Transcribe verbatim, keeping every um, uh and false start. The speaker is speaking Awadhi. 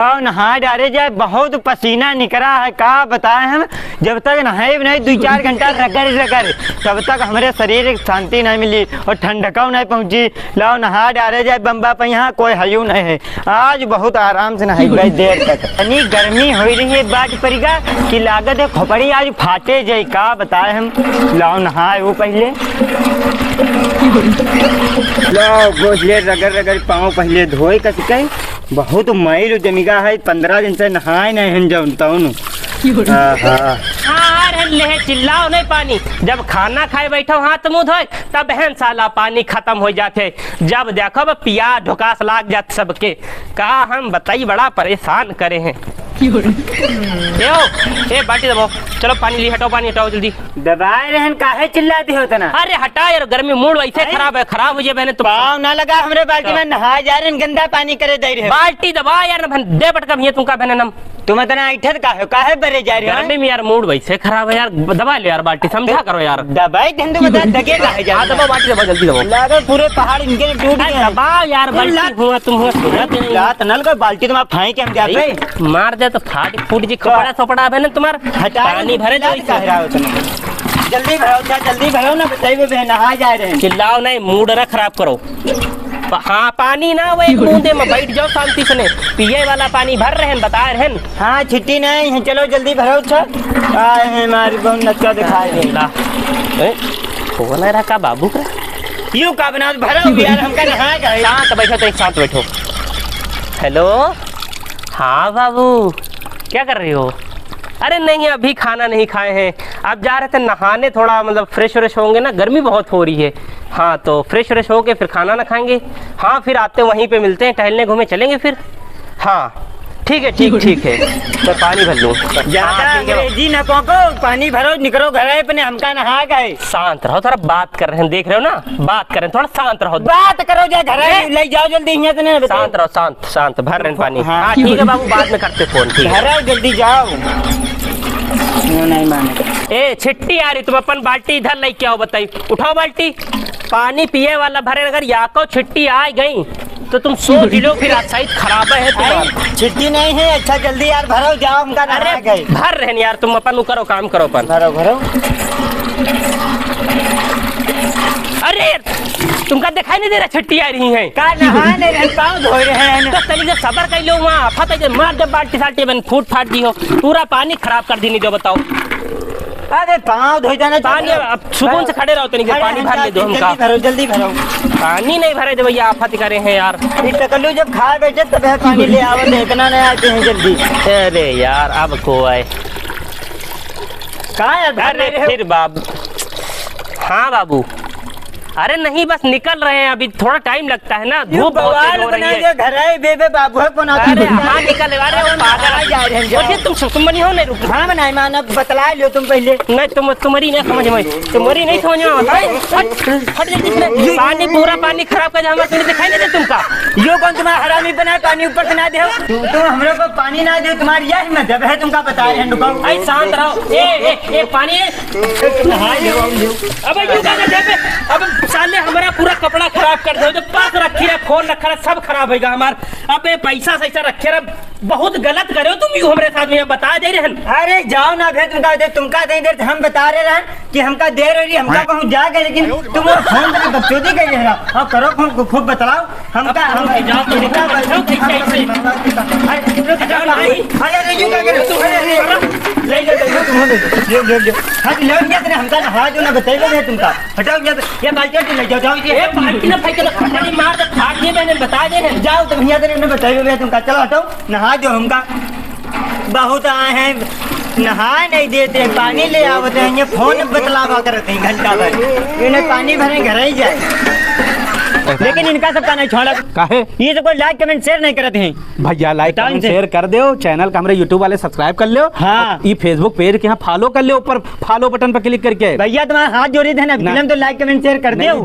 आओ नहाए डारे जाए, बहुत पसीना निकरा है, का बताए हम। जब तक नहाए नहीं दुइ चार घंटा रगड़ रगड़, तब तक हमरे शरीर के शांति नहीं मिली और ठंडकौ नहीं पहुँची। लाओ नहाए डारे जाए, बम्बा पे यहाँ कोई हयू नहीं है। आज बहुत आराम से नहाई भाई देर तक। इतनी गर्मी होइ रही है बाज परिगा कि लागत है खोपड़ी आज फाटे जाए, का बताए हम। लाओ नहाए वो पहिले। लाओ गोजले रगड़ रगड़ पाँव पहिले धोए कस के। बहुत मैल जमिगा है, पन्द्रह दिन से नहाए नहीं हन जौन तौन। आहा। हाँ, आ रहन ले, चिल्लाओ नहीं पानी। जब खाना खाए बैठो हाथ मुँह धोए, तब हन साला पानी खत्म हो जाते। जब देखो बस पियास ढुकास लाग जात सबके। का हम बताई, बड़ा परेशान करे हैं। ए ओ, ए बाल्टी दबाओ। चलो पानी ली, हटाओ पानी, हटाओ जल्दी। दबाए रहन, काहे चिल्लाते हो तना? अरे हटा यार, गर्मी मूड वैसे अरे। खराब है, खराब हो जाए बहने तुम। पाँव ना लगा हमरे बाल्टी में, नहाए जा रहे हैं, गंदा पानी करे दे रहे हो। बाल्टी दबा यार, बहन दे पटका भैया तुमका बहने नम। तुम इतना ऐठत का हो, काहे बरे जा रहे हो? गर्मी में यार मूड वैसे खराब है यार, दबा लो यार बाल्टी, समझा करो यार। दबाई धंधो बता, दगे काहे जा हाँ, रहे हो? दबाओ बाल्टी दबाओ, जल्दी दबाओ। लागो पूरे पहाड़ इनके टूट अरे गए हैं। दबाओ यार, तुम बाल्टी लात हुआ, तुम हुआ, सुना तुम। लात नल को बाल्टी तुम्हारा फाई के हम जाते। मार दे तो फाट फूट जी, तो कपड़ा सपड़ा बहने तुम्हारा। हटा पानी भरे लात जाओ। काहे रहा हो तुम? जल्दी भरो, जा, जल्दी भरो ना, बताइए बे, नहा जा रहे हैं। चिल्लाओ नहीं, मूड ना खराब करो। प-, हाँ, पानी ना, वो एक बूंदे में बैठ जाओ शांति से, नहीं पिए वाला पानी भर रहे हैं, बता रहे हैं। हाँ, छिट्टी नहीं है, चलो जल्दी भरो, अच्छा। आए हैं, हमारी बहुत नक्शा दिखाए हैं। ला। ए, कौन है रहा का बाबू का? यूं का बना भरो यार, हमका नहाए गए। शांत बैठो, तो एक साथ बैठो। हेलो, हाँ बाबू, क्या कर रहे हो? अरे नहीं, अभी खाना नहीं खाए हैं, अब जा रहे थे नहाने, थोड़ा मतलब फ्रेश व्रेश होंगे ना, गर्मी बहुत हो रही है। हाँ, तो फ्रेश व्रेश होके फिर खाना ना खाएंगे। हाँ, फिर आते वहीं पे मिलते हैं, टहलने घूमे चलेंगे फिर। हाँ, ठीक है, ठीक, ठीक है, मैं पानी भर लूँ। ज्यादा हाँ, ठीक है। अंग्रेजी ना पोको, पानी भरो, निकरो घर है अपने, हमका नहा गए। शांत रहो, थोड़ा बात कर रहे हैं, देख रहे हो ना, बात कर रहे हैं, थोड़ा शांत रहो। बात करो, जा घर है, ए! ले जाओ जल्दी यहाँ से, नहीं बताओ। शांत रहो, शांत। शांत, भर रहे हैं पानी। हाँ। हाँ, ठीक है बाबू, बाद में करते फोन, ठीक है। घर आओ, जल्दी जाओ। वो नहीं माने। ए, छिट्टी आ रही, तुम अपन बाल्टी इधर लेके आओ, बताई। उठाओ बाल्टी। पानी पिए वाला भरे, अगर याको छिट्टी आ गई, तो तुम सोच लो, फिर आसाइत खराब है तुम्हारा। अरे, छिट्टी नहीं है, अच्छा जल्दी यार भरो, जाओ, हमका नहा अरे, गए। भर रहे हैं यार, तुम अपन उ करो, काम करो अपन। भरो, भरो। अरे, तुमका दिखाई नहीं दे रहा, छिट्टी आ रही है। का नहा नहीं रहे, पाँव धो रहे हैं। तो तनी से सबर कर लो, वहाँ आफत है, मार दे बाल्टी साल्टी बन फूट फाट दी हो, पूरा पानी खराब कर दी नहीं दो, बताओ। अरे पाँव धो जाना पानी, चाहिए। अब सुकून से खड़े रहो, तनी के अरे पानी भर ले दो जल्दी हमका। भरो, जल्दी भरो। पानी नहीं भरे दे भैया, आफत करे हैं यार। ये टकलू जब खा बैठे तब है पानी ले आवत है, इतना नहीं आते हैं जल्दी। अरे यार, अब को आए। कहाँ यार, भर अरे ले रहे हो? फिर बाब-, हाँ बाबू, अरे नहीं, बस निकल रहे हैं, अभी थोड़ा टाइम लगता है ना, यूं धूप बहुत तेज बवाल हो रही बना है। के घर आए, बे, बे, बाबू है, कौन आदमी अरे बता हाँ, रहे? निकल रहे, अरे हम पागल आ जा रहे हैं, अरे तुम सुन, तुम नहीं हो, नहीं रुक। हाँ, बनाए मान, अब बतला लियो तुम पहले। नहीं, तुम, तुम्हारी नहीं समझ में, तुम्हारी नहीं समझ में आता है। हट, हट, हट जल्दी से। पानी, पूरा पानी खराब कर दिया हमारा, तुमने दिखाई नहीं दे तुमका। यो कौन तुम्हारा हरामी बना है, पानी ऊपर से ना दे हो? तुम, तुम हमरे को पानी ना दे, तुम्हारी यह हिम्मत है, तुमका बता रहे हैं, रुको। अरे शांत रहो। ए, ए, ए, पानी, ए, नहाए लो, आओ, लो। अबे, क्यों कहना चाहते? अब साले हमारा पूरा कपड़ा खराब कर दो, जो पर्स रखी है, फोन रखा है, सब खराब होइगा हमार। अबे, पैसा सैसा रखे रहे, बहुत गलत करे हो तुम, यू हमरे साथ में बता दे रहे हैं। अरे, जाओ ना भे, तुमका दे, तुमका दे देर से हम बता रहे हैं कि हमका दे रही, हमका कहूँ जा गए, लेकिन तुम वो फोन पे बकचोदी कर रहे हो। अब करो, खूब, खूब बतलाओ। हमका, अब हम रुक जाओ, तो रुक जाओ, रुक जाओ, ऐसे, ऐसे। अरे, रुक जाओ, भाई। अरे, अरे, ये क्या करे? अरे, अरे, अरे। ले, ले, ले, ले, तुम ले। ये, ये, ये। हाँ, ले, ये तेरे हमका नहा दो ना, बताइए ना तुमका। हटाओ, ये, ये बाल्टी ले जाओ, जाओ, ये। ए, बाल्टी ना फेंक दो, खपड़ी मार दो, फाड़ दिए मैंने, बता दे हैं। जाओ, तुम यहाँ तेरे ने बताइए भैया तुमका। चलो, हटाओ, नहा दो हमका। बहुत आए हैं, नहाए नहीं देते, पानी ले आवते हैं, ये फोन बतलावा करते हैं घंटा भर। इन्हें पानी भरे घर ही जाए, लेकिन इनका सबका नहीं छोड़ा। काहे? ये तो कोई like comment share नहीं करते हैं। भैया, like बताओ comment इनसे। Share कर दो, channel का हमरे YouTube वाले subscribe कर लो। हाँ। ये Facebook page के यहाँ follow कर लो, ऊपर follow button पर click करके। भैया, तुम्हारा हाथ जोड़ी थे ना, ना। Film तो like comment share कर नहीं, दो।